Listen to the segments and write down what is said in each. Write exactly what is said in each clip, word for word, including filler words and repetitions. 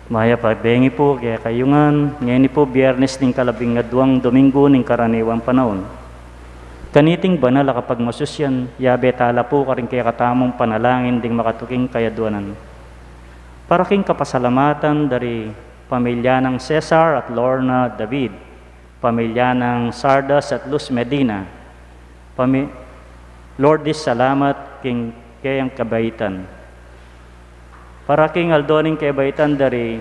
Mayap a bengi pu kekayu ngan, ngeni pu Biyernes ning kalabing aduang Dominggu ning karaniwang panaun. Kaniting banal a kapagmasusyan, yabe tala pu karing kekatamung panalangin ding makatuking kayadwanan. Para king kapasalamatan dari pamilya nang Cesar at Lorna David, pamilya nang Sardas at Luz Medina, pami-, Lourdes Salamat king keyang kabaitan. Para king aldo ning kabaitan dari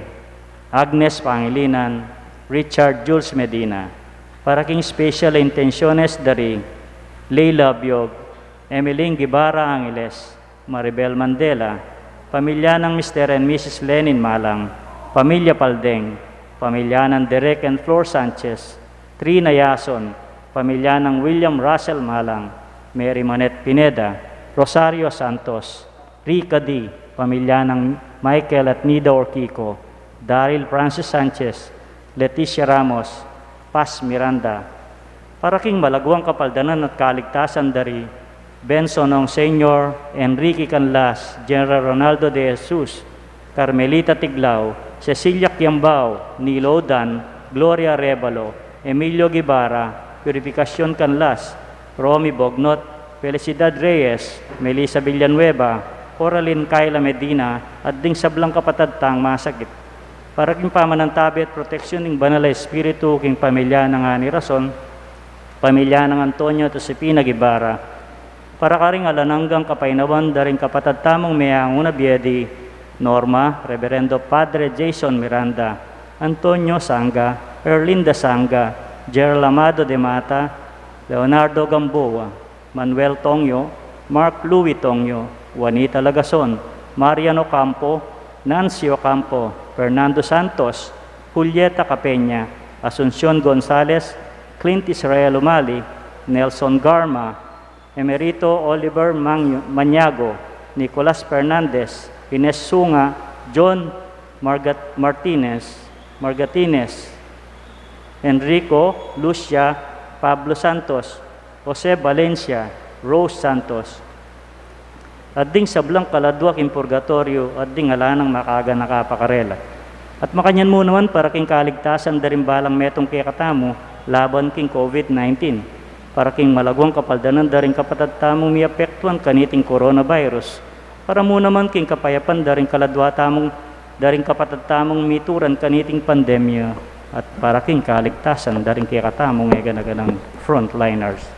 Agnes Pangilinan, Richard Jules Medina. Para king special intenciones dari Leila Biog, Emeline Guevara Angeles, Maribel Mandela, pamilya nang Mister and Missus Lenin Malang, pamilya Paldeng, pamilya nang Derek and Flor Sanchez, Trina Yason, pamilya nang William Russell Malang, Mary Manette Pineda, Rosario Santos, Rica D, pamilya nang Michael at Nida Orquico, Daryl Francis Sanchez, Leticia Ramos, Paz Miranda. Para king malaguang kapaldanan at kaligtasan dari Benson Ong Senior, Enrique Canlas, General Ronaldo de Jesus, Carmelita Tiglao, Cecilia Kiambao, Nilo Dan, Gloria Revalo, Emilio Guevara, Purificacion Canlas, Romy Bognot, Felicidad Reyes, Melissa Villanueva, Coraline Kayla Medina, at ding sablang kapatad tang masakit. Para king pamanantabe at proteksyon ning Banal a Espiritu king pamilya nang Ani Rason, pamilya nang Antonio at Josefina Guevara, para karing alang anggang kapaynawan da ring kapatad tamung meangu na bie di Norma, Reverendo Padre Jason Miranda, Antonio Sanga, Erlinda Sanga, Gerald Amado de Mata, Leonardo Gamboa, Manuel Tongyo, Mark Louis Tongyo, Juanita Lagason, Marian Ocampo, Nancy Ocampo, Fernando Santos, Julieta Capenya, Asuncion Gonzalez, Clint Israel Umali, Nelson Garma, Emerito Oliver Mang-, Maniago, Nicolas Fernandez, Ines Sunga, John Margat-, Martinez, Margatines, Enrico, Lucia, Pablo Santos, Jose Valencia, Rose Santos, at ding sablang kaladua king purgatoryo, at ding ala nang makaganaka pa karela. At makanyan mu naman para king kaligtasan da ring balang metung kekatamu laban king COVID nineteen, para king malaguang kapaldanan da ring kapatad tamung miapektuan kaniting coronavirus, para mu naman king kapayapan da ring kaladua tamung, da ring kapatad tamung mituran kaniting pandemya, at para king kaligtasan da ring kekatamung e gana-ganang frontliners.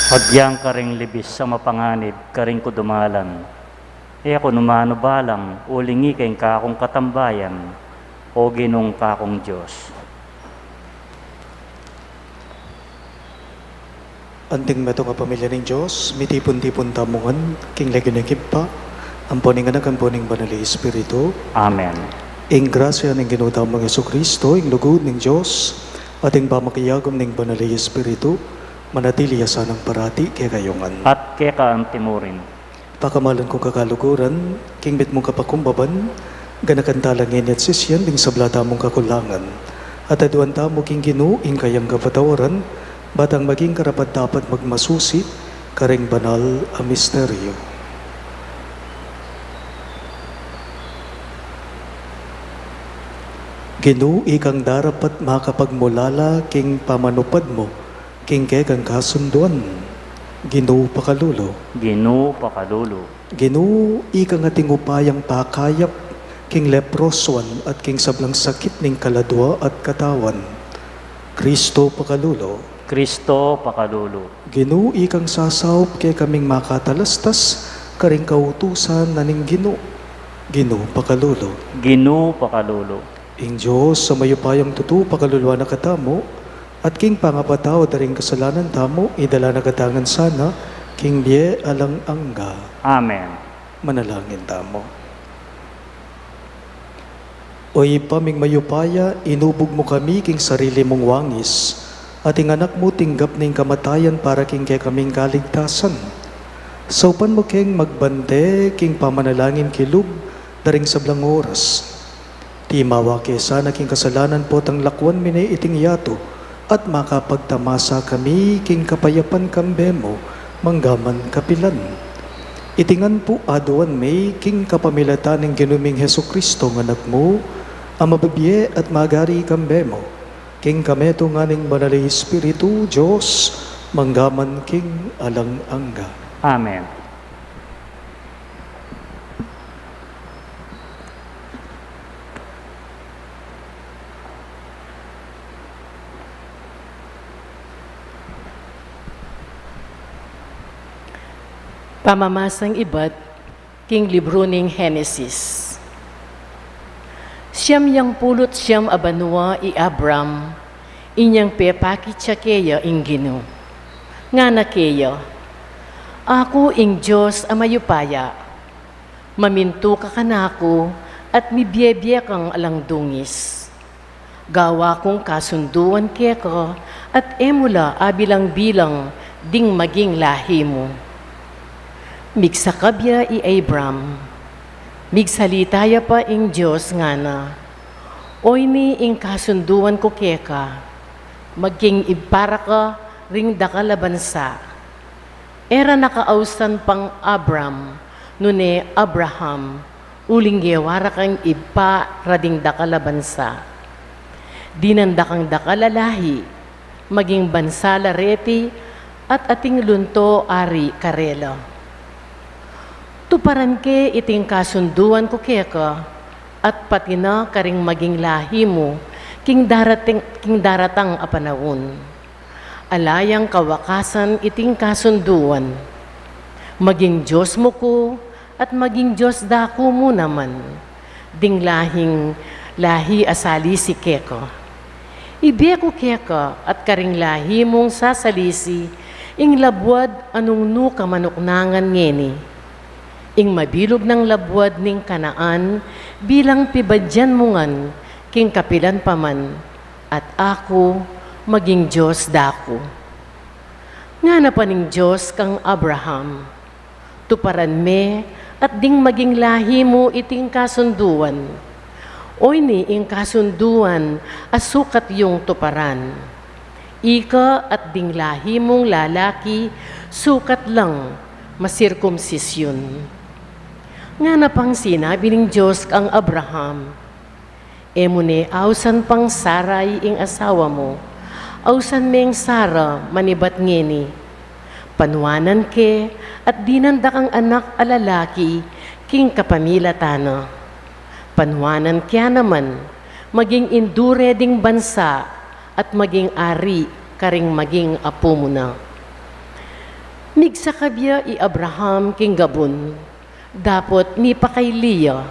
Agyang karing libis a mapanganib karing kudumalan. E ku nu manubalang uling ika ing kakung katambayan, O Ginung kakung Dios. Anting metung a pamilya ning Dios, mitipun-tipun tamu ngan king lagyu ning Ibpa, ampo ning Anak, ampo ning Banal a Espiritu. Amen. Ing grasya ning Ginu tamung Jesucristo, ing lugud ning Dios, at ing pamakiagum ning Banal a Espiritu, manatili ya sanang parati kekayu ngan. At keka anti mu rin. Pakamalan kung kakaluguran, king mitmung kapakumbaban, ganakan tala ngeni at sisian ding sabla tamung kakulangan. At aduan tamu king Ginu ing kayang kapatawaran, ba tang maging karapat-dapat magmasusi karing banal a misteryo. Ginu, ikang darapat makapagmulala king pamanupad mu king kekang kasunduan. Ginu, pakalulu. Ginu, pakalulu. Ginu, ikang ating upayang pakayap king leprosuan at king sablang sakit ning kaladua at katawan. Kristo, pakalulu. Kristo, pakalulu. Ginu, ikang sasaup kekaming makatalastas karing kautusan na ning Ginu. Ginu, pakalulu. Ginu, pakalulu. Ing Dios a mayupayang tutu pakaluluan na katamu, at king pangapatawad da ring kasalanan tamu, idala na katamu ngan sana king bie alang angga. Amen. Manalangin tamu. O Ibpa ming mayupaya, inubug mu kami king sarili mung wangis, at ing Anak mu tinggap ne ing kamatayan para king kekaming kaligtasan. Saupan mu keng magbante king pamanalangin kilub da ring sablang oras. Timawa ke sana king kasalanan potang lakwan mi ne iting yatu, at makapagtamasa kami king kapayapan kambe mu, manggaman kapilan. Iti ngan pu aduan mi king kapamilatan ning Ginu ming Jesucristo, ing Anak mu, a mabibie at magari kambe mu, king kametungan ning Banal a Espiritu, Dios, manggaman king alang angga. Amen. Pamamasang ibat king libru ning Henesis. Siyam yang pulu't siyam a banua i Abram, inyang pepakit ya keya ing Ginu. Ngana keya, "Aku ing Dios a mayupaya, mamintu ka kanaku at mibie-bie kang alang dungis. Gawa kung kasunduan keka at e mu la abilang-bilang ding maging lahi mu." Migsakab ya i Abram. Migsalita ya pa ing Dios, ngana, "Oyni ing kasunduan ku keka, maging ibpa ra ka ring dakal a bansa." E ra na ka ausan pang Abram, nune Abraham, uling gewa ra kang ibpa ra ding dakal a bansa. Dinan da kang dakal a lahi, maging bansa la reti, at ating lunto ari karela. Tuparan ke iting kasunduan ku keka, at pati na karing maging lahi mu, king darating, king daratang a panaun. Ala yang kawakasan iting kasunduan. Maging Dios mu ku, at maging Dios da ku mu naman, ding lahing lahi a salisi keka. Ibie ku keka at karing lahi mung sasalisi, ing labuad a nung nu ka manuknangan ngeni. Ing mabilug nang labuad ning Canaan, bilang pibadian mu ngan king kapilan pa man, at aku maging Dios da ku. Ngana pa ning Dios kang Abraham, tuparan me at ding maging lahi mu iting kasunduan. Oyni ing kasunduan a sukat yung tuparan. Ika at ding lahi mung lalaki sukat lang masirkumsisyun. Ngana pang sinabi ning Dios kang Abraham, e mu ne ausan pang Sarai ing asawa mu, ausan meng Sara manibat ngeni. Panuanan ke at dinan da kang anak a lalaki king kapamilatan na. Panuanan ke naman, maging indu re ding bansa at maging ari karing maging apu mu na. Migsakab ya i Abraham king gabun, dapot mipakaili ya,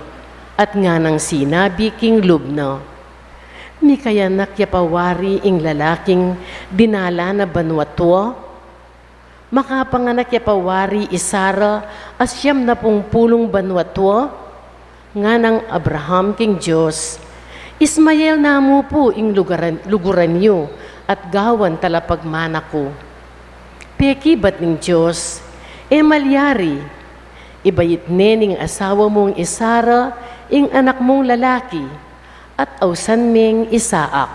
at nganang sinabi king lub na, "Mikayanak ya pa wari ing lalaking dinala na banua tua? Makapanganak ya pa wari i Sara a siyam na pung pulung banua tua?" Nganang Abraham king Dios, "Ismael namu pu ing lugaran, luguran yu at gawan talapagmana ku." Pekibat ning Dios, "E malyari. Ibait ne ning asawa mung i Sara ing anak mung lalaki, at ausan meng Isaac,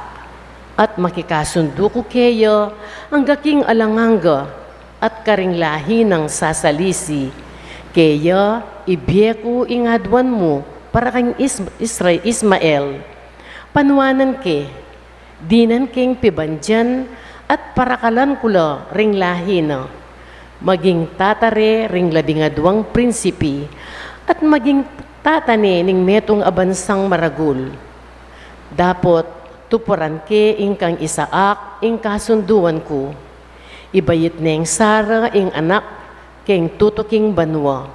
at makikasundu ku keya angga king alang angga, at karing lahi nang sasalisi. Keya ibie ku ing aduan mu para kang Is-, Isra-, Ismael. Panuanan ke, dinan keng pibandian, at parakalan ku la ring lahi na. Maging tata re ring labing aduang prinsipi, at maging tata ne ning metung a bansang maragul. Dapot tuparan ke ing kang Isaac ing kasunduan ku. Ibait neng Sara ing anak keng tutuking banua."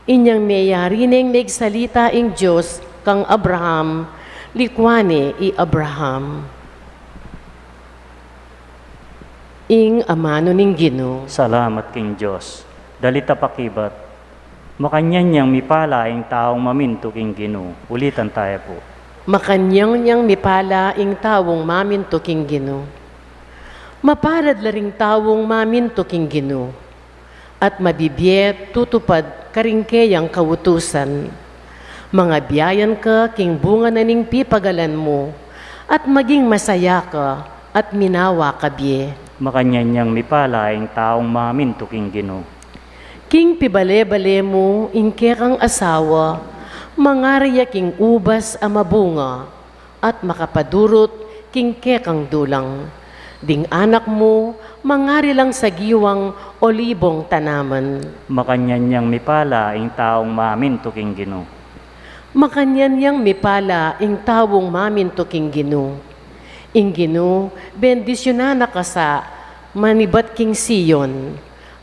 Inyang meyari neng megsalita ing Dios kang Abraham, likuan ne i Abraham. Ing amanu ning Ginu. Salamat king Dios. Dalit a pakibat. Makanyan yang mipala ing taung mamintu king Ginu. Ulitan taya pu. Makanyan yang mipala ing taung mamintu king Ginu. Mapalad la ring taung mamintu king Ginu, at mabibie tutupad karing keyang kautusan. Mangabiayan ka king bunga na ning pipagalan mu, at maging masaya ka, at minawa ka bie. Makanyan yang mipala ing taung mamintu king Ginu. King pibale-bale mu ing kekang asawa, mangari ya king ubas a mabunga, at makapadurut king kekang dulang. Ding anak mu, mangari lang sagiwang olibong tanaman. Makanyan yang mipala ing taung mamintu king Ginu. Makanyan yang mipala ing taung mamintu king Ginu. Ing Ginu bendisyunan na ka sa manibat king Sion.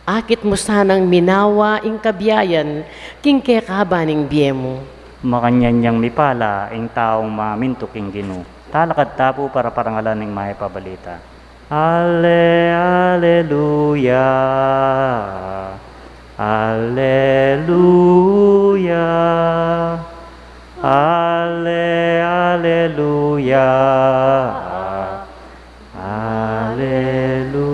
Akit mu sanang minawa ing kabiayan king kekaban ning bie mu. Makanyan yang mipala ing taung mamintu king Ginu. Talakad ta pu para parangalan ing mayap a balita. Ale, aleluya. Aleluya. Ale, aleluya. Aleluya.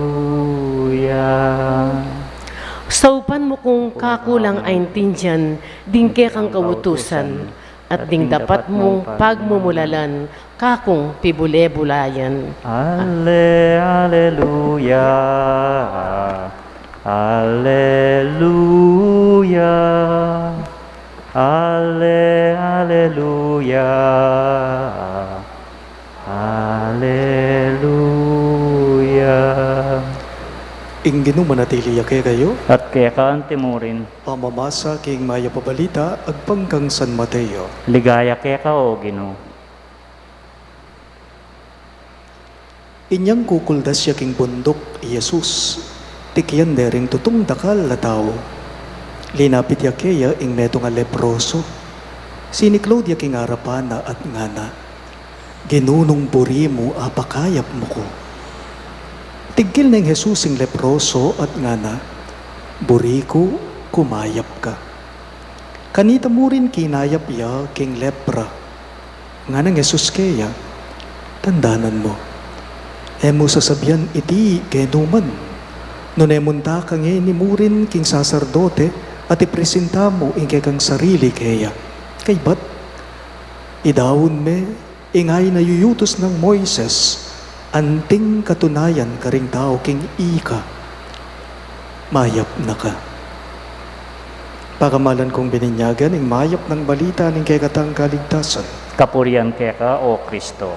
Saupan mu kung kaku lang aintindian ding kekang kautusan, at ding dapat mung pagmumulalan kakung pibule-bulayan. Ale, aleluya. Aleluya. Ale, aleluya. Aleluya. Ing Ginu manatili ya kekayu. At keka antimurin. Pamamasa king mayap a balita agpang kang San Mateo. Ligaya keka, O Ginu. Inyang kukuldas ya king bunduk i Jesus, tikian de ring tutung dakal a tau. Linapit ya keya ing metung a leproso. Siniklaud ya king arapan na at ngana, "Ginu, nung buri mu, apakayap mu ku." Tiggil neng Jesus ing leproso at ngana, "Buri ku, kumayap ka." Kanita murin kinayap ya king lepra. Nganang Jesus keya, "Tandanan mu, e mu sasabian iti kenu man. Nune munta ka ngeni murin king saserdote at ipresenta mu ing kekang sarili keya. Kaybat, idaun me ing ain a yuyutus nang Moises, anting katunayan karing tau king ika, mayap na ka." Pakamalan kung bininyagan ing mayap nang balita ning kekatang kaligtasan. Kapurian keka, O Kristo.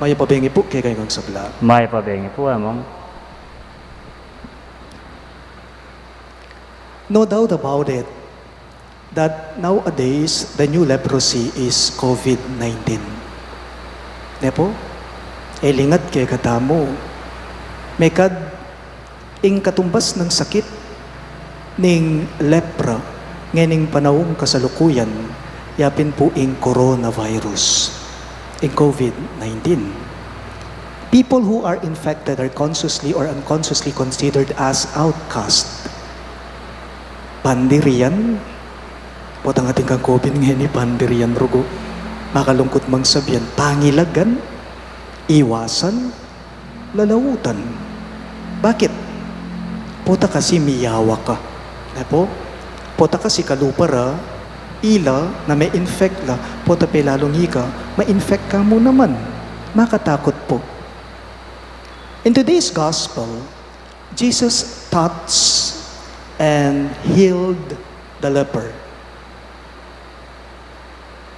Mayap a bengi pu kekayung sabla. Mayap a bengi pu, Among. No doubt about it that nowadays the new leprosy is COVID nineteen. Ne pu? E lingat kekatamu, mekad ing katumbas nang sakit ning lepra ngening panaung kasalukuyan, yapin pu ing coronavirus, ing COVID nineteen. People who are infected are consciously or unconsciously considered as outcast. Pandirian, potang atin kang COVID ngeni, pandirian rugu. Makalungkut mang sabian, pangilagan, iwasan, lalautan. Bakit? Pota kasi miyawa ka. Ne po? Pota kasi kalupa ra, ila na ma-infect la, pota pe lalung ika, ma-infect ka mu naman. Makatakut po. In today's gospel, Jesus touched and healed the leper.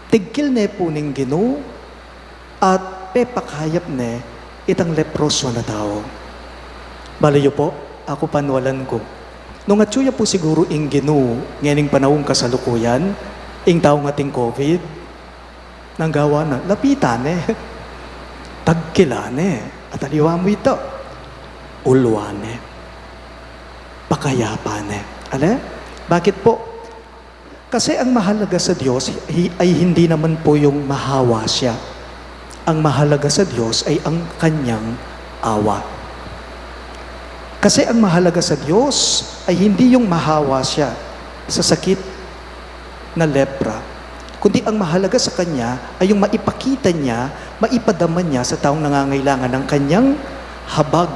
Tigkil ne pu ning Ginu at pepakayap ne itang leproso a tau. Bale yu po, aku panwalan ku. Nung atyu ya pu siguru ing Ginu ngening panaung kasalukuyan, ing taung ating COVID, nanu ing gawa na? Lapitan ne. Tagkilan ne. At aliwa mu ita, ulwan ne. Pakayapan ne. Ale? Bakit po? Kasi ang mahalaga sa Diyos hi-, ay hindi naman po yung mahawa siya. Ang mahalaga sa Diyos ay ang kanyang awa. Kasi ang mahalaga sa Diyos ay hindi yung mahawa siya sa sakit na lepra, kundi ang mahalaga sa kanya ay yung maipakita niya, maipadama niya sa taong nangangailangan ng kanyang habag,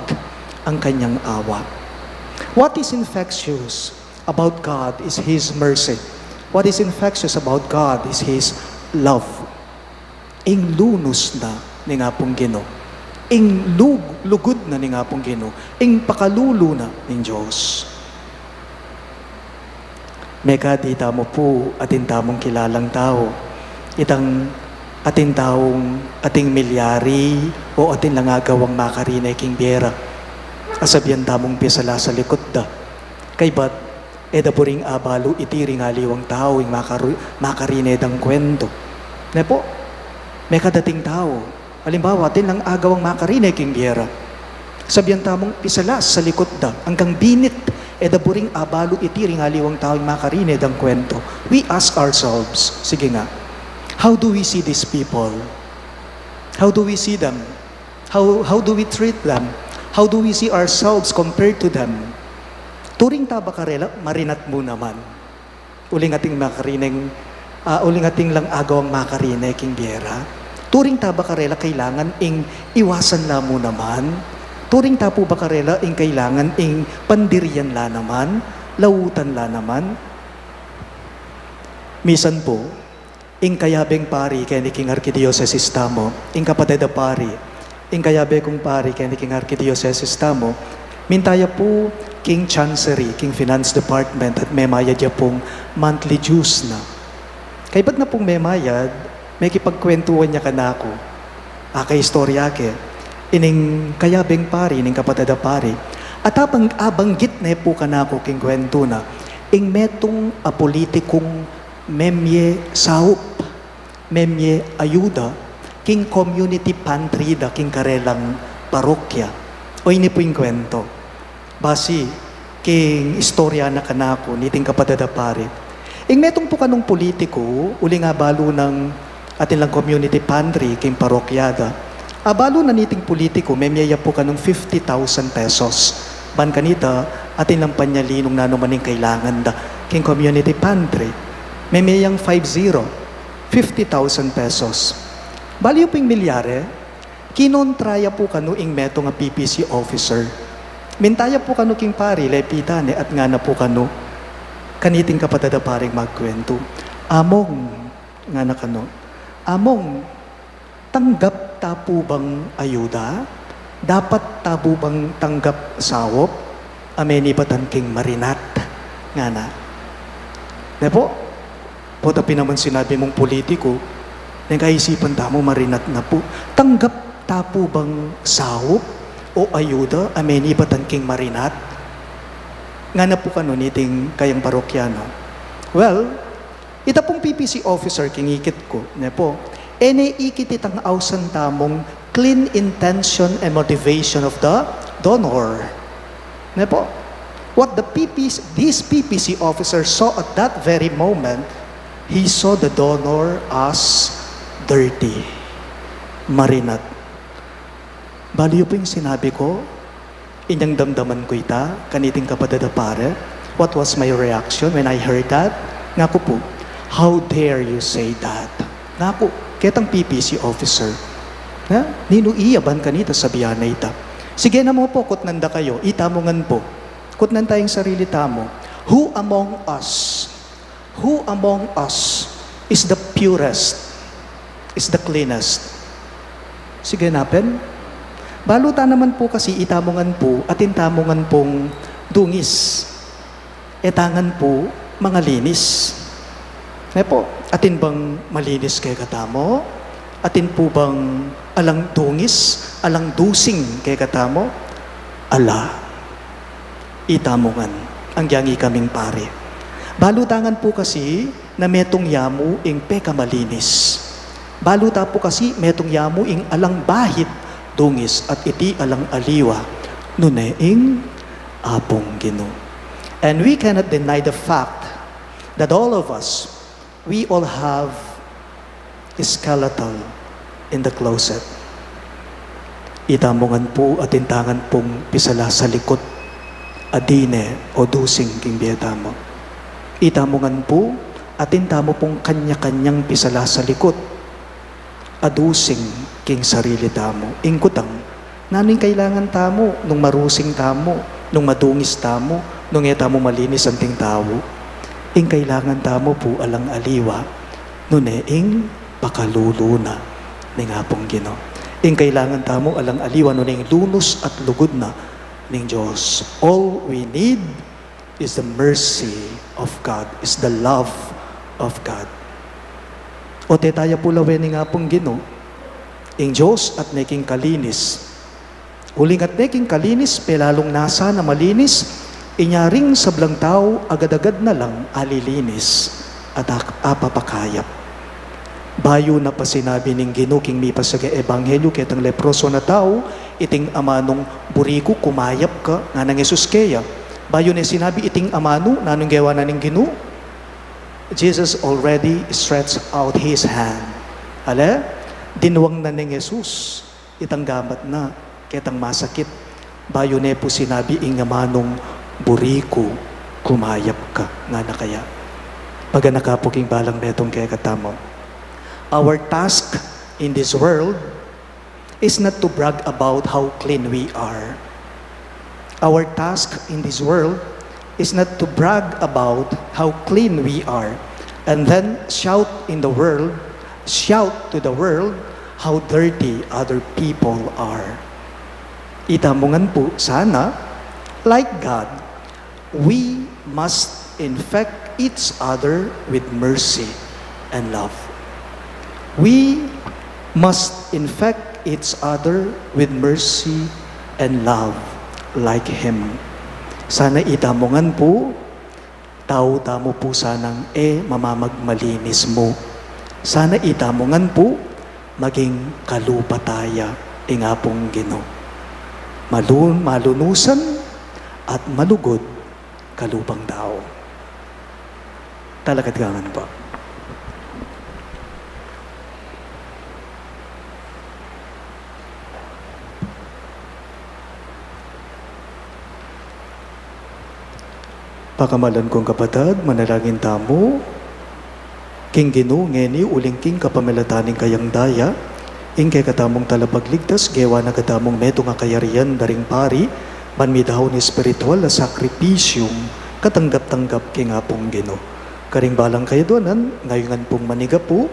ang kanyang awa. What is infectious about God is His mercy. What is infectious about God is His love. Ing lunus na ning Apung Ginu. Ing lug-, lugud na ning Apung Ginu. Ing pakalulu na ning Diyos. Mekad itamu pu, atin tamung kilalang tau. Itang atin taung, ating milyari, o atin lang agawang makarine king bie ra. Asabian tamung pisala sa likut da. Kaybat, e da buring abalu iti ring aliwang tau ing makaru-, makarine dang kuwentu. Ne po? Mekad atin tau. Alimbawa, atin lang agawang makarine king bie ra. Sabian tamung pisala sa likut da, anggang binit, e da buring abalu iti ring aliwang tau ing makarine dang kuwentu. We ask ourselves, sige nga, how do we see these people? How do we see them? How, how do we treat them? How do we see ourselves compared to them? Turing ta ba karela marinat mu naman? Uling atin makarineng, ah, uling atin lang agawang makarine king bie ra. Turing ta ba karela kailangan ing iwasan la mu naman? Turing ta pu ba karela ing kailangan ing pandirian la naman, lautan la naman? Misan pu, ing kayabeng pari keni king arkidiosesis tamu, ing kapatid a pari, ing kayabe kung pari keni king arkidiosesis tamu, minta ya pu king Chancery, king Finance Department, at memayad ya pung monthly dues na. Kaybat na pung memayad, mekipagkwentuan ya kanaku. Akaistorya ke, ining kayabeng pari, ining kapatid a pari. At abang-, abanggit ne pu kanaku king kwentu na, ing metung a politikung memie saup, memie ayuda king community pantry da king karelang parokya. O ini pu ing kwento. Basi king istorya na kanaku niting kapatid a pari. Ing metung pu kanung politiku, uling abalu nang atin lang community pantry king parokya da. Abalu na niting politiku, memie ya pu kanung fifty thousand pesos. Ban kanita, atin lang panyali nung nanu man ing kailangan da king community pantry. Memie yang five zero, fifty thousand pesos. Bali yu pu ing milyari, kinontra ya pu kanu ing metung a P P C officer. Minta ya pu kanu king pari, lepitan ne at ngana pu kanu, kaniting kapatid a paring magkwentu, "Among," ngana kanu, "Among, tanggap ta pu bang ayuda? Dapat ta pu bang tanggap saup? Ameni batan king marinat?" ngana. Ne pu? Pota pin naman sinabi mung politiku, neng kaisipan tamu marinat na pu. Tanggap ta pu bang saup o ayuda, ameni batan king marinat? Ngana pu kanu niting kayang parokyano. Well, ita pung P P C officer, king ikit ku, ne pu, E ne ikit itang ausan tamung clean intention and motivation of the donor. Ne po? What the P P C, this P P C officer saw at that very moment, he saw the donor as dirty. Marinat. Balu yu pu ing sinabi ku, inyang damdaman ku ita, kaniting kapatad a pari. What was my reaction when I heard that? Ngaku pu, "How dare you say that?" Ngaku, ketang P P C officer. Na? Ninu iya ban kanita sabian na ita? Sige na mu pu, kutnan da kayu, ita mu ngan pu. Kutnan taya ing sarili tamu. Who among us Who among us is the purest, is the cleanest? Sige na pin. Balu ta naman pu kasi ita mu ngan pu, atin tamu ngan pung dungis. E ta ngan pu mangalinis. Ne po, atin bang malinis kekatamu? Atin pu bang alang dungis, alang dusing kekatamu? Ala. Ita mu ngan, anggyang ikaming pari. Balu ta ngan pu kasi na metung ya mu ing pekamalinis. Balu ta pu kasi metung ya mu ing alang bahit dungis at iti alang aliwa, nune ing Apung Ginu. And we cannot deny the fact that all of us We all have a skeleton in the closet. Ita mu ngan pu, atin ta ngan pung pisalasalikut a dine o dusing king bie tamu. Ita mu ngan pu, atin tamu pung kanya-kanyang pisalasalikut a dusing king sarili tamu. Ing kutang, nanu ing kailangan tamu nung marusing tamu, nung madungis tamu, nung e tamu malinis anting tau? Ing kailangan tamu pu alang aliwa, nune ing pakalulu na ning Apung Ginu. Ing kailangan tamu alang aliwa, nune ing lunus at lugud na ning Dios. All we need is the mercy of God, is the love of God. O te taya pu lawen ning Apung Ginu, ing Dios at ne king kalinis. Uling at ne king kalinis, pelalung nasa na malinis, inya ring sablang tau agad-agad na lang alilinis at ak-, apapakayap. Bayu na pa sinabi ning Ginu king mipasagang ebanghelyu ketang leproso na tau, iting amanung, "Buri ku, kumayap ka," ngana nang Jesus keya. Bayu ne sinabi iting amanu, nanung gewa na ning Ginu? Jesus already stretched out his hand. Ale? Dinwang na ning Jesus itang gamat na ketang masakit. Bayu ne pu sinabi ing amanung, "Buri ku, kumayap ka," ngana kaya. Paganaka pu king balang metung kekatamu. Our task in this world is not to brag about how clean we are. Our task in this world is not to brag about how clean we are and then shout in the world, shout to the world how dirty other people are. Ita mu ngan pu sana, like God, we must infect each other with mercy and love. We must infect each other with mercy and love like Him. Sana ita mu ngan pu, tau tamu pu sanang e mamamagmalinis mu. Sana ita mu ngan pu, maging kalupa taya ing Apung Ginu. Malun-, malunusan at malugud kalupang tau. Talakad ka ngan pu. Pakamalan kung kapatad, manalangin tamu king Ginu ngeni uling king kapamilatan ning kayang daya, ing kekatamung talapagligtas, gewa na katamung metung a kayarian da ring pari, ban midaun espiritual a sakripisyung katanggap-tanggap king Apung Ginu. Karing balang kayadwanan, ngayun ngan pung manigapu,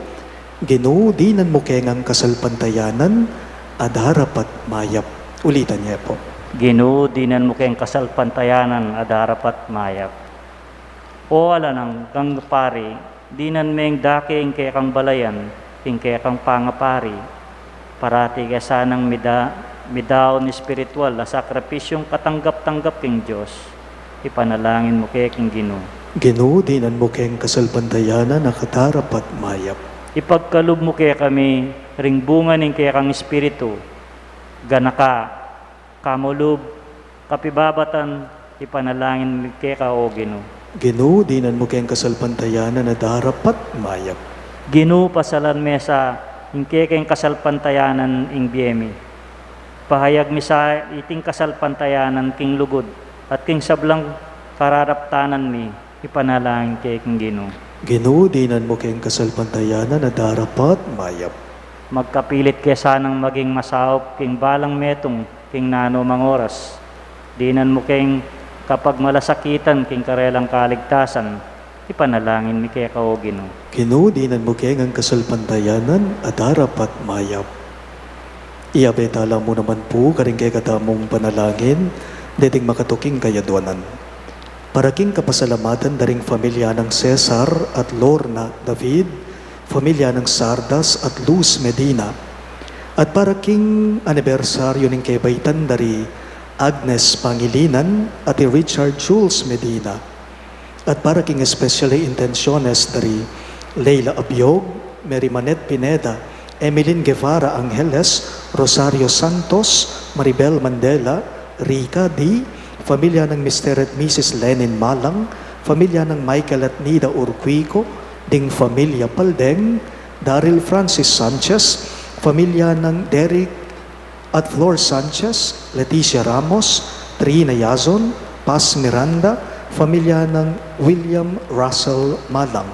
Ginu, dinan mu ke ngang kasalpantayanan a darapat mayap. Ulitan ye pu. Ginu, dinan mu keng kasalpantayanan a darapat mayap. O alang anggang pari, dinan meng dake ing kekang balayan, ing kekang pangapari. Parati ke sanang mida-, midaun espiritual a sakripisyung katanggap-tanggap king Dios. Ipanalangin mu ke king Ginu. Ginu, dinan mu keng kasalpantayanan a darapat mayap. Ipagkalub mu kekami ring bunga ning kekang Espiritu, ganaka, kamulub, kapibabatan, ipanalangin mi keka, O Ginu. Ginu, dinan mu keng kasalpantayanan a darapat mayap. Ginu, pasalan me sa ing kekeng kasalpantayanan ing bie mi. Pahayag mi sa iting kasalpantayanan king lugud at king sablang kararaptanan mi, ipanalangin ke king Ginu. Ginu, dinan mu keng kasalpantayanan a darapat mayap. Magkapilit ke sanang maging masaup king balang metung king nanu mang oras. Dinan mu keng kapagmalasakitan king karelang kaligtasan, ipanalangin mi keka, O Ginu. Ginu, dinan mu keng kasalpantayanan a darapat mayap. Iyabe tala mu naman pu karing kekatamung panalangin deting makatuking kayadwanan. Para king kapasalamatan da ring familia nang Cesar at Lorna David, familia nang Sardas at Luz Medina, at para king anibersaryu ning kebaitan da ri Agnes Pangilinan at i Richard Jules Medina, at para king especial intenciones da ri Leila Abiog, Mary Manette Pineda, Emeline Guevara Angeles, Rosario Santos, Maribel Mandela, Rica D, familia nang Mister at Missus Lenin Malang, familia nang Michael at Nida Urquico, ding familia Paldeng, Daryl Francis Sanchez, familia nang Derek at Flor Sanchez, Leticia Ramos, Trina Yazon, Paz Miranda, familia nang William Russell Malang.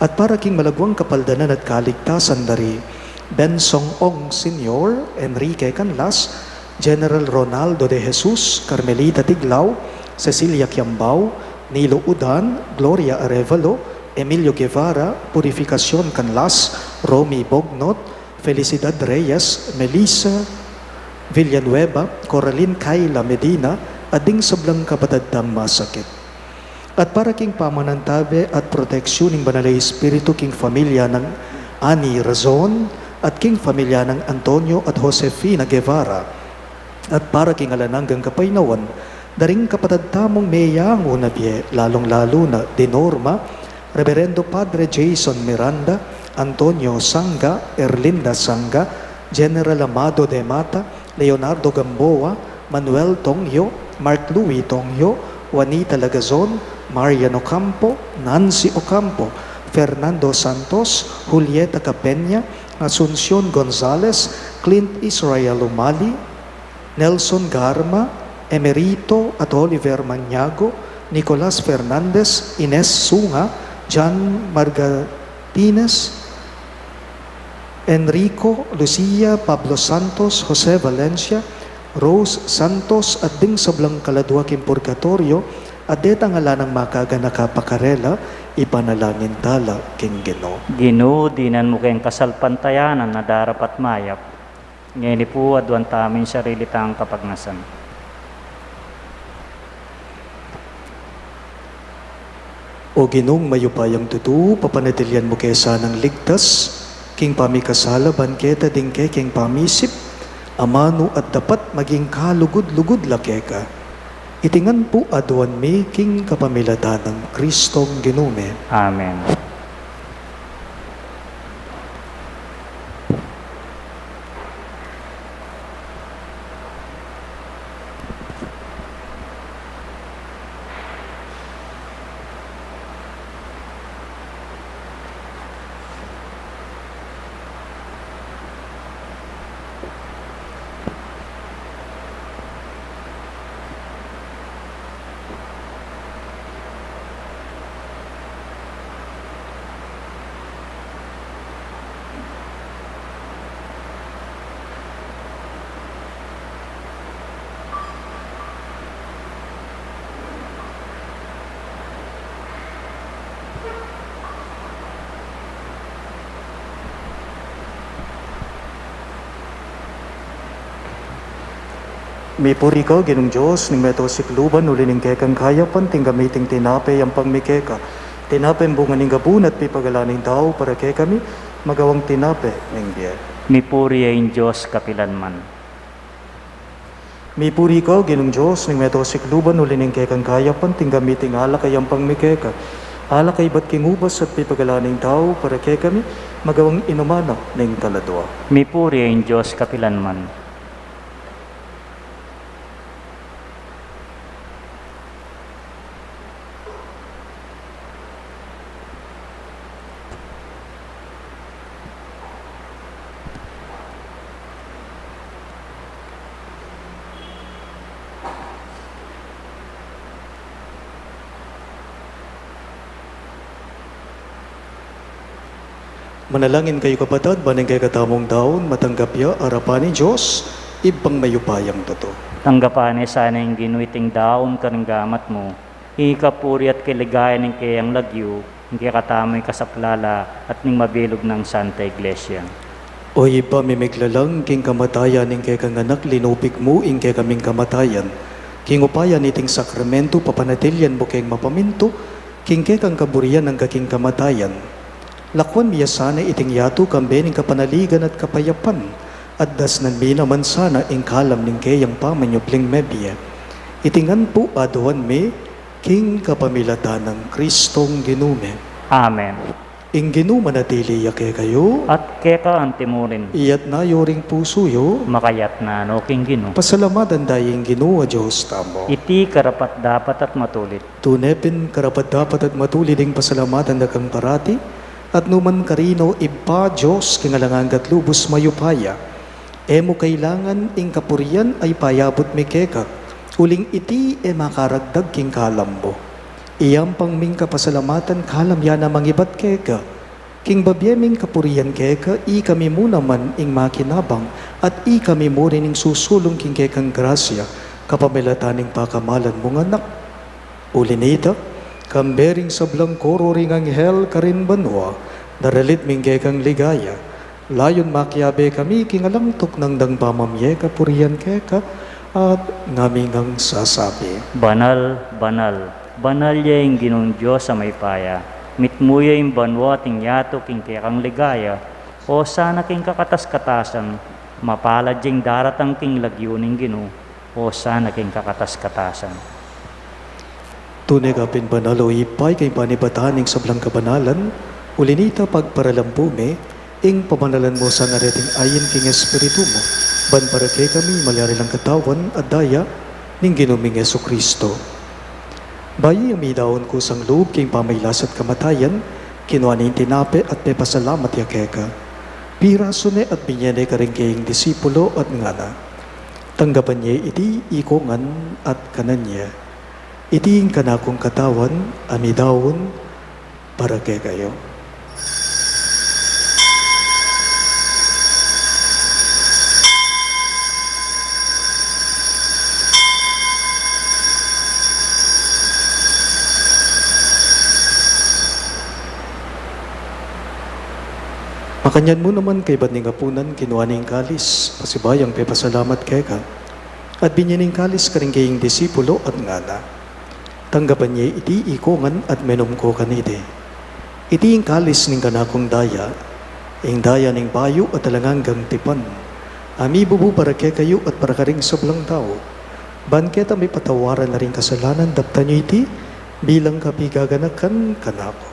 At para king malagwang kapaldanan at kaligtasan da ri Bensong Ong Senior, Enrique Canlas, General Ronaldo de Jesus, Carmelita Tiglao, Cecilia Kiambao, Nilo Udan, Gloria Arevalo, Emilio Guevara, Purificacion Canlas, Romy Bognot, Felicidad Reyes, Melissa Villanueva, Coraline Kayla Medina, at ding sablang kapatad tang masakit. At para king pamanantabe at proteksyon ning Banal a Espiritu king familia nang Ani Razon, at king familia nang Antonio at Josefina Guevara, at para king alang anggang kapaynawan da ring kapatad tamung meyangu na bie, lalung-lalu na di Norma, Reverendo Padre Jason Miranda, Antonio Sanga, Erlinda Sanga, General Amado de Mata, Leonardo Gamboa, Manuel Tongyo, Mark Louis Tongyo, Juanita Lagazon, Marian Ocampo, Nancy Ocampo, Fernando Santos, Julieta Capenya, Asuncion Gonzalez, Clint Israel Umali, Nelson Garma, Emerito at Oliver Maniago, Nicolas Fernandez, Ines Sunga, John Margatines, Enrico, Lucia, Pablo Santos, Jose Valencia, Rose Santos, at ding sablang kaladua king purgatoryo, at detang ala nang makaganaka pa karela, ipanalangin tala king Ginu. Ginu, dinan mu keng kasalpantayanan a darapat mayap. Ngeni pu, aduan tamu ing sarili tang kapagnasan. O Ginung mayupayang tutu, papanatilian mu ke sanang ligtas king pamikasala ban keta ding kekeng pamisip, amanu at dapat maging kalugud-lugud la keka. Iti ngan pu aduan mi king kapamilatan nang Kristong Ginu mi. Amen. Mipuri ka, Ginung Dios ning meto sikluban, uli ning kekang kayapan tinggap mi iting tinape, yampang mi keka. Tinapeng bunga ning gabun at pipagalan ning tau para kekami, magawang tinape ning bie. Mipuri ya ing Dios kapilan man. Mipuri ka, Ginung Dios ning meto sikluban, uli ning kekang kayapan tinggap mi iting alak a yampang mi keka. Alak a ibat king ubas at pipagalan ning tau para kekami, Magawang inumana ning kaladua. Mipuri ing Dios kapilanman. Manalangin kayu, kapatad, ban ing kekatamung daun matanggap ya arapan ning Dios, Ibpang mayupayang tutu. Tanggapan na sana ning Ginu iting daun karing gamat mu, ing kapurian at kaligayan ning keyang lagyu, ing kekatamung kasaplalan, at ning mabilug nang Santa Iglesia. O Ibpa, mimiglalang king kamatayan ning kekang Anak, linupig mu ing kekaming kamatayan. King upaya niting sakramentu, papanatilian mu keng mapamintu king kekang kaburian angga king kamatayan. Lakuan mi ya sana iting yatu kambe ning kapanaligan at kapayapan, at dasnan mi naman sana ing kalam ning keyang pamanyubling mebie. Iti ngan pu aduan mi king kapamilatan nang Kristong Ginu mi. Amen. Ing Ginu manatili ya kekayu. At keka antimurin. Iyatna yu ring pusu yu. Makayatna no king Ginu. Pasalamatan da ing Ginu a Dios tamu. Iti karapat-dapat at matulid. Tune pin karapat-dapat at matulid ing pasalamatan da kang parati, at nukarin man karin, o Ibpa, Dios king alang angga at lubus mayupaya. E mu kailangan ing kapurian a ipayabut mi keka, uling iti e makaragdag king kalam mu. Iyampang ming kapasalamatan, kalam ya na mangibat keka. King babie ming kapurian keka, ikami mu naman ing makinabang, at ikami mu rin ing susulung king kekang grasya, kapamilatan ning pakamalan mung Anak. Uli na nita, kambe ring sablang koro ring anghel karin banua, daralit mi ing kekang ligaya. Layun makiabe kami king alang tuknang dang pamamie kapurian keka, at ngami ngang sasabi: Banal, banal, banal ya ing Ginung Dios a mayupaya. Mitmu ya ing banua at ing yatu king kekang ligaya. Hosana king kakatas-katasan. Mapalad ya ing daratang king lagyu ning Ginu. Hosana king kakatas-katasan. Tune ka pin banal, o Ibpa, ika ing panibatan ning sablang kabanalan. Uli na nita, pagparalampu mi ing pamanalan mu sana reting ain king Espiritu mu, ban para kekami malyari lang Katawan at Daya ning Ginu ming Jesucristo. Bayu ya midaun kusang lub king pamailas at kamatayan, kinua ne ing tinape at pepasalamat ya keka. Pirasu ne at binie ne karing keyang disipulo at ngana: Tanggapan ye iti ikongan at kanan ye. Iti ing kanakung Katawan a midaun para kekayu. Makanyan mu naman kaybat ning apunan, kinua ne ing kalis, pasibayung pepasalamat keka, at binie ne ing kalis karing keyang disipulo at ngana: Tanggapan ye iti ikongan at minum ko kaniti. Iti ing kalis ning kanakung daya, ing daya ning bayu at alang anggang tipan, a mibubu para kekayu at para karing sablang tau. Ban keta mipatawaran la ring kasalanan, daptan yu iti bilang kapigaganakan kanaku.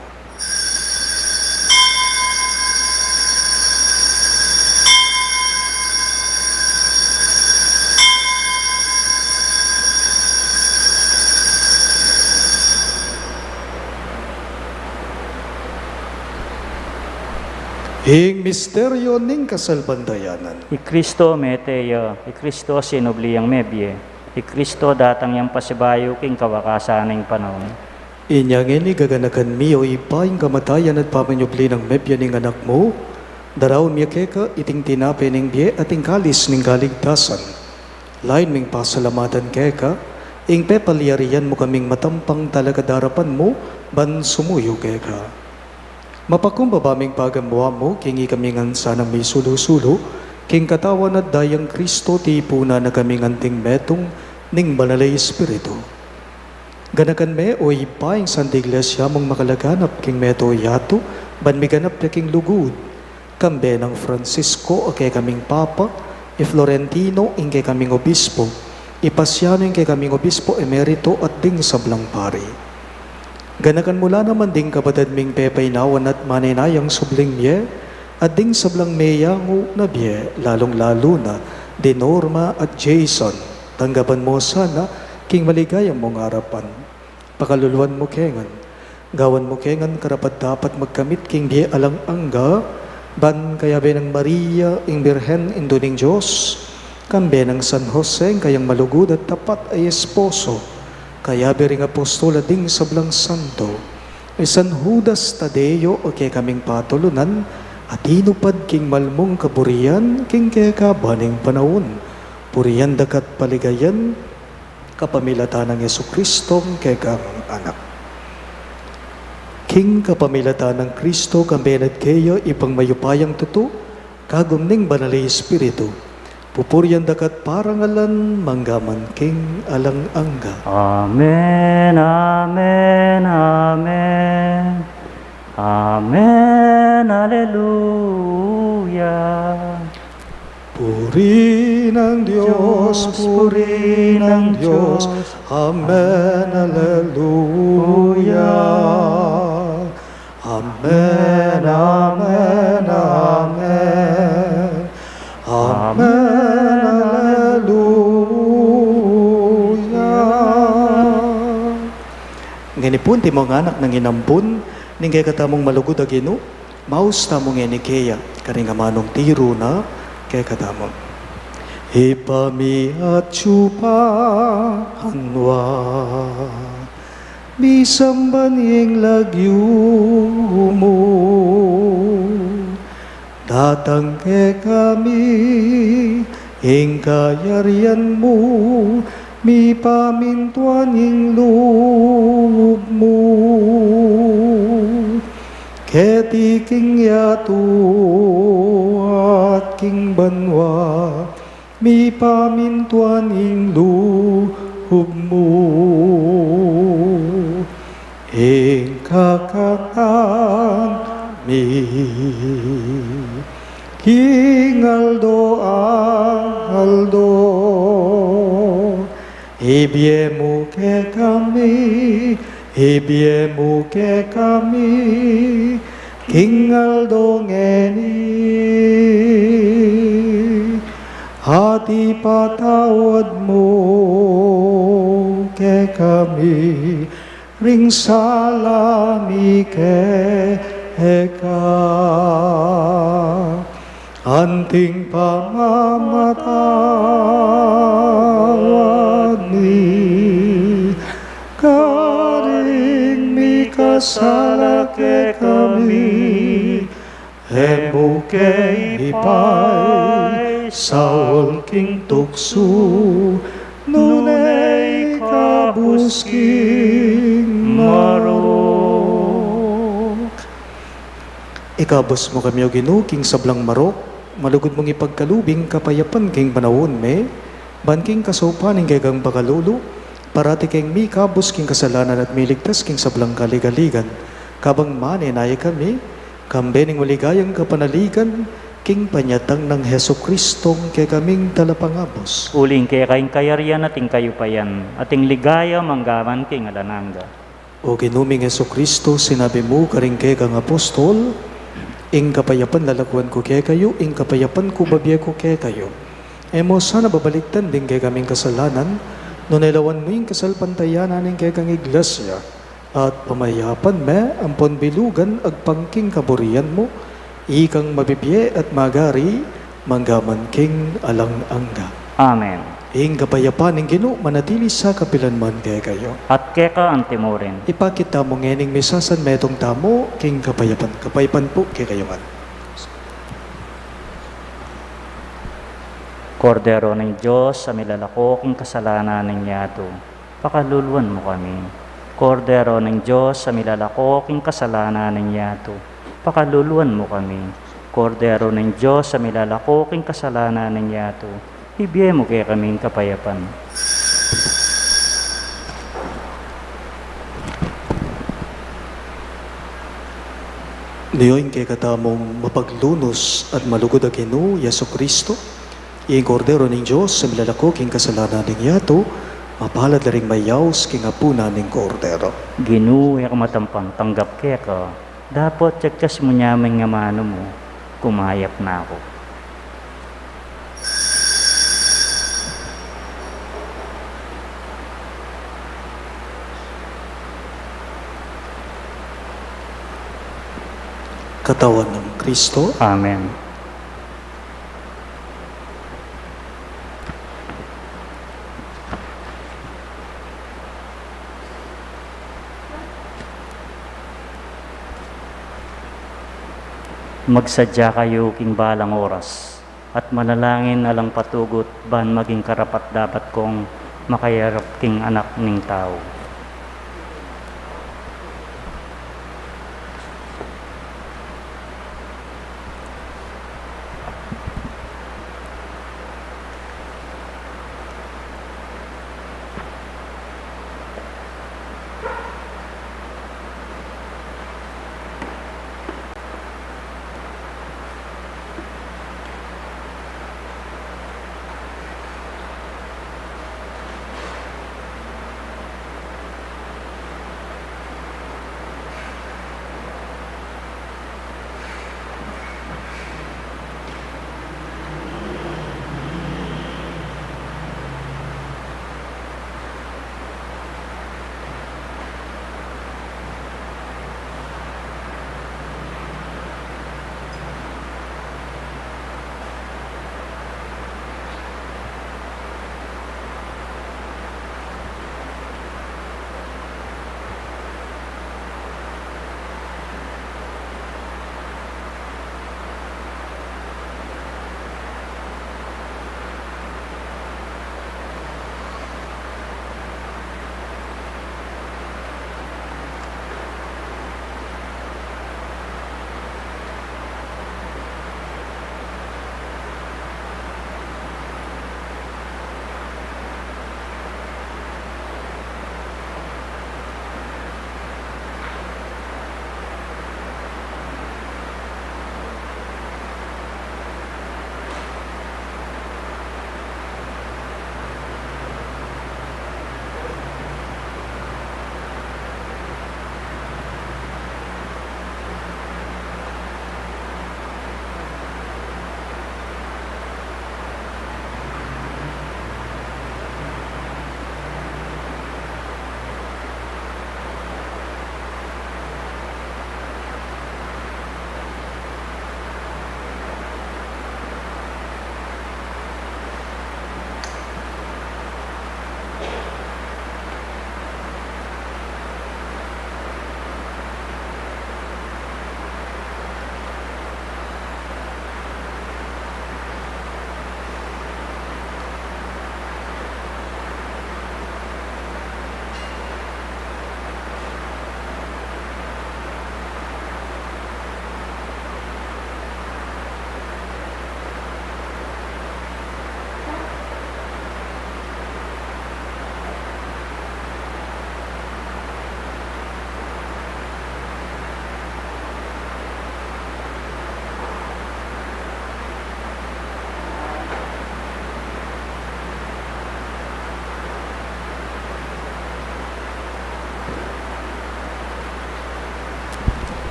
Ing misteryu ning kasalpantayanan. I Kristo mete ya, i Kristo sinubli yang mebie, i Kristo datang yang pasibayu king kawakasan ning panaun. Inya ngeni gaganakan mi, o Ibpa, ing kamatayan at pamanyubli nang mebie ning Anak mu, daraun mi keka iting tinape ning bie at ing kalis ning kaligtasan. Layun ming pasalamatan keka ing pepalyarian mu kaming matampang talakad king arapan mu ban sumuyu keka. Mapakumbaba ming pagamuan mu king ikami ngan sanang misulu-sulu king Katawan at Dayang Kristo, tipunan na kaming anting metung ning Banal a Espiritu. Ganakan me, o Ibpa, ing Santa Iglesia mung makalaganap king meto yatu, ban miganap ya king lugud, kambe nang Francisco a kekaming Papa, i Florentino ing kekaming Obispo, i Pasiano ing kekaming Obispo Emerito, at ding sablang pari. Ganakan mu la naman ding kapatad ming pepainawan at manenayang subling mie, At ding sablang meyangu na bie, lalung-lalu na di Norma at Jason, tanggapan mu sana king maligaya mung arapan. Pakaluluan mu ke ngan. Gawan mu ke ngan karapat-dapat magkamit king bie alang angga, ban kayabe nang Maria, ing Birhen, Indu ning Dios, kambe nang San Jose, ing kayang malugud at tapat a esposo, kayabe ring apostol a ding sablang santo, i San Judas Tadeo, a kekaming patulunan, a tinupad king malmung kaburian king kekaban ning panaun. Purian da ka at paligayan, kapamilatan nang Jesucristo, kekang Anak. King kapamilatan nang Kristo, kambe na at keya, Ibpang mayupayang tutu, kagum ning Banal a Espiritu, pupurian da ka at parangalan, mangga man king alang angga. Amen, amen, amen. Amen, aleluya. Puri nang Dios, puri nang Dios. Amen, aleluya. Amen, amen, amen. Amen, aleluya. Ngeni pu, antimo ngan nang inampun ning kekatamung malugud a Ginu, maus tamu ngeni keya, karing amanung tiru na kekatamu. Ibpa mi, atsu ka banua, misamban ing lagyu mu, datang kekami ing kayarian mu, mipamintuan ing lub mu keti king yatu at king banua. Mipamintuan ing lub mu ing kakanan mi king aldo-aldo. Ibie mu kekami, ibie mu kekami king aldo ngeni, at ipatawad mu kekami ring sala mi keka, anting pamamatawad mi karing mikasala kekami, e mu ke ipaisaul king tuksu, nune ikabus king marok. Ikabus mu kami, O Ginu, king sablang marok, malugud mung ipagkalub ing kapayapan king panaun mi, ban king kasaupan ning kekang pakalulu, parati keng mikabus king kasalanan at miligtas king sablang kaligaligan. Kabang manenaya kami, kambe ning maligayang kapanaligan, king panyatang nang Jesucristong kekaming Talapangabus. Uling keka ing kayarian at ing kayupayan, at ing ligaya manggaman king alang angga. O Ginu ming Jesucristo, sinabi mu karing kekang apostol, ing kapayapan lalakuan ku kekayu, ing kapayapan ku babie ku kekayu. E mu sana babalikdan ding kekaming kasalanan, nune lawan mu ing kasalpantayanan ning kekang iglesia, at pamayapan me ampon bilugan agpang king kaburian mu, ikang mabibie at magari, manggaman king alang angga. Amen. Ing kapayapan ning Ginu manatili sa kapilan man kekayu. At keka antimurin. Ipakit tamu ngening misasan metung tamu king kapayapan. Kapayapan pu kekayu ngan. Kordero ning Dios, a milalako king kasalanan ning yatu, pakaluluan mu kami. Kordero ning Dios, a milalako king kasalanan ning yatu, pakaluluan mu kami. Kordero ning Dios, a milalako king kasalanan ning yatu, ibie mu kekami ing kapayapan. Nio ing kekatamung mapaglunus at malugud a Ginu, Jesucristo, ing Kordero ning Dios, a milalako king kasalanan ning yatu, mapalad la ring mayaus king apunan ning Kordero. Ginu, e ku matampang tanggap keka, dapot yagkas mu namu ing amanu mu, Kumayap na ako. Katawan ng Kristo. Amen. Magsadya kayu king balang oras at manalangin alang patugut ban maging karapat-dapat kong makayarap king Anak ning Tau.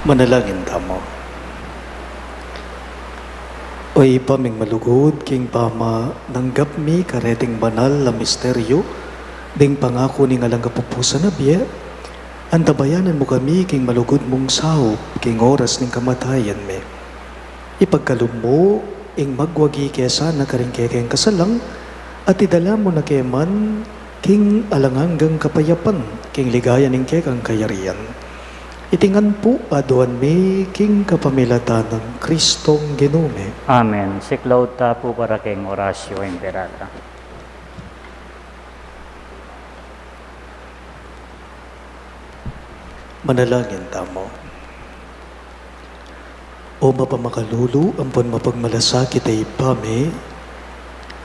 Manalangin tamu. O Ibpa ming malugud, king pamananggap mi kareting banal a misteryu ding pangaku ning alang kapupusan a bie, antabayanan mu kami king malugud mung saup king oras ning kamatayan mi. Ipagkalub mu ing magwagi ke sana karing kekeng kasalang, at idala mu na ke man king alang anggang kapayapan, king ligaya ning kekang kayarian. Iti ngan pu aduan mi king kapamilatan nang Kristong Ginu mi. Amen. Siklaud ta pu para keng Oratio Imperata. Manalangin tamu. O mapamakalulu ampon mapagmalasakit a Ibpa mi,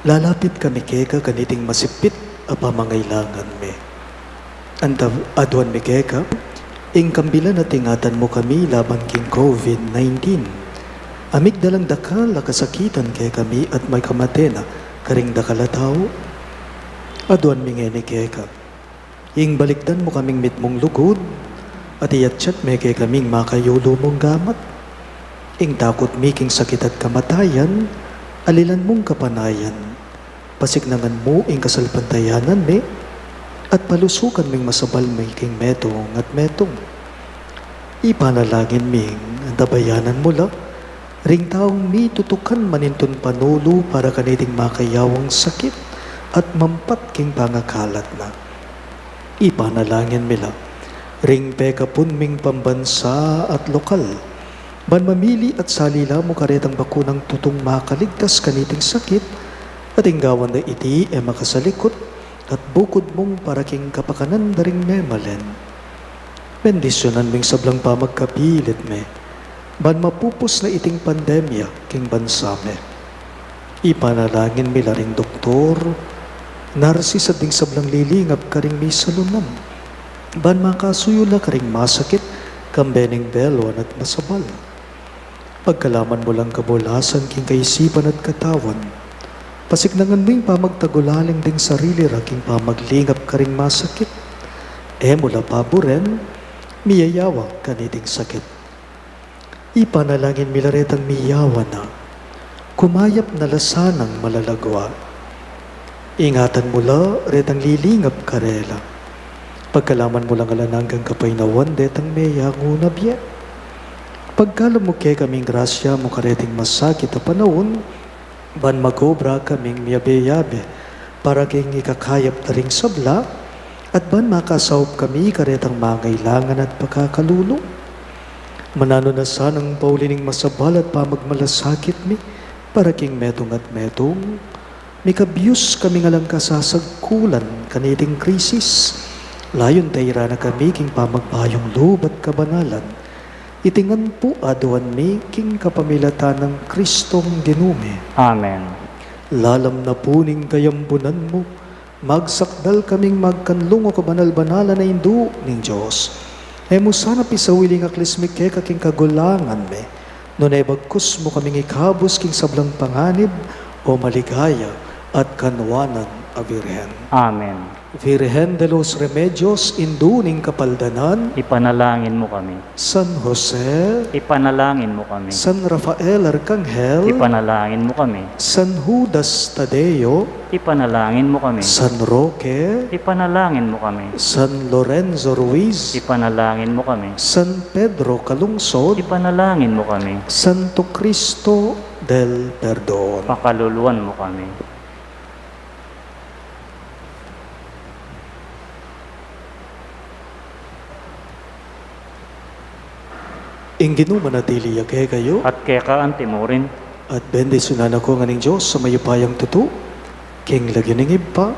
lalapit kami keka kaniting masipit a pamangailangan mi. Anta, aduan mi keka ing kambilan at ingatan mu kami laban king COVID nineteen. A migdalang dakal a kasakitan kekami at makamate na karing dakal a tau. Aduan mi ngeni keka ing balikdan mu kaming mitmung lugud, at iyatyat me kekaming makayulu mung gamat. Ing takut mi king sakit at kamatayan, alilan mung kapanayan. Pasiknangan mu ing kasalpantayanan mi, at palusukan ming masabal mi king metung at metung. Ipanalangin ming antabayanan mu la ring taung mitutukan manintun panulu para kaniting makayawang sakit at mampat king pangakalat na. Ipanalangin mi la ring pekapun ming pambansa at lokal, ban mamili at salila mu karetang bakunang tutung makaligtas kaniting sakit, at ing gawan da iti e makasalikut at bukud mung para king kapakanan da ring memalen. Bendisyunan ming sablang pamagkapilit mi, ban mapupus na iting pandemya king bansa mi. Ipanalangin mi la ring doktor, narsis at ding sablang lilingap karing misalunan, ban makasuyu la karing masakit, kambe ning beluan at masabal. Pagkalaman mu lang kabulasan king kaisipan at katawan. Pasiknangan mu ing pamagtagulaling ding sarili ra king pamaglingap karing masakit. E mu la paburen, miyayawa kaniting sakit. Ipanalangin mi la retang miyawa na, kumayap na la sanang malalagua. Ingatan mu la retang lilingap karela. Pagkalaman mu lang alang anggang kapaynawan detang meyangu na bie. Pagkalub mu kekaming grasya mu kareting masakit a panaun, ban magobra kaming miyabe-yabe para king ikakayap da ring sabla, at ban makasaup kami karetang mangailangan at pakakalulu. Mananu na sanang pauli ning masabal at pamagmalasakit mi para king metung at metung, mikabius kaming alang kasasagkulan kaniting krisis. Layun tairan na kami king pamagbayung lub at kabanalan. Iti ngan pu aduan mi king kapamilatan nang Kristong Ginu mi. Amen. Lalam na pu ning kayambunan mu, magsakdal kaming magkanlung, o kabanal-banalan a Indu ning Dios. E mu sana pisawili ing aklis mi keka king kagulangan mi, nune bagkus mu kaming ikabus king sablang panganib, o maligaya at kanwanan a Birhen. Amen. Virgen de los Remedios, Indu ning Kapaldanan. Ipanalangin mu kami. San Jose. Ipanalangin mu kami. San Rafael Arcangel. Ipanalangin mu kami. San Judas Tadeo. Ipanalangin mu kami. San Roque. Ipanalangin mu kami. San Lorenzo Ruiz. Ipanalangin mu kami. San Pedro Calungsod. Ipanalangin mu kami. Santo Cristo del Perdon. Pakaluluan mu kami. Ing Ginu manatili ya kekayu. At keka anti mu rin. At bendisyunan na kayu ngan ning Dios a mayupayang tutu, king lagyu ning Ibpa,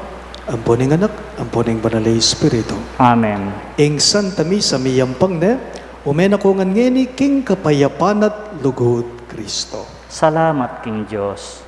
ampo ning Anak, ampo ning Banal a Espiritu. Amen. Ing Santa Misa miyampang ne, ume na kayu ngan ngeni king kapayapan at lugud Kristo. Salamat king Dios.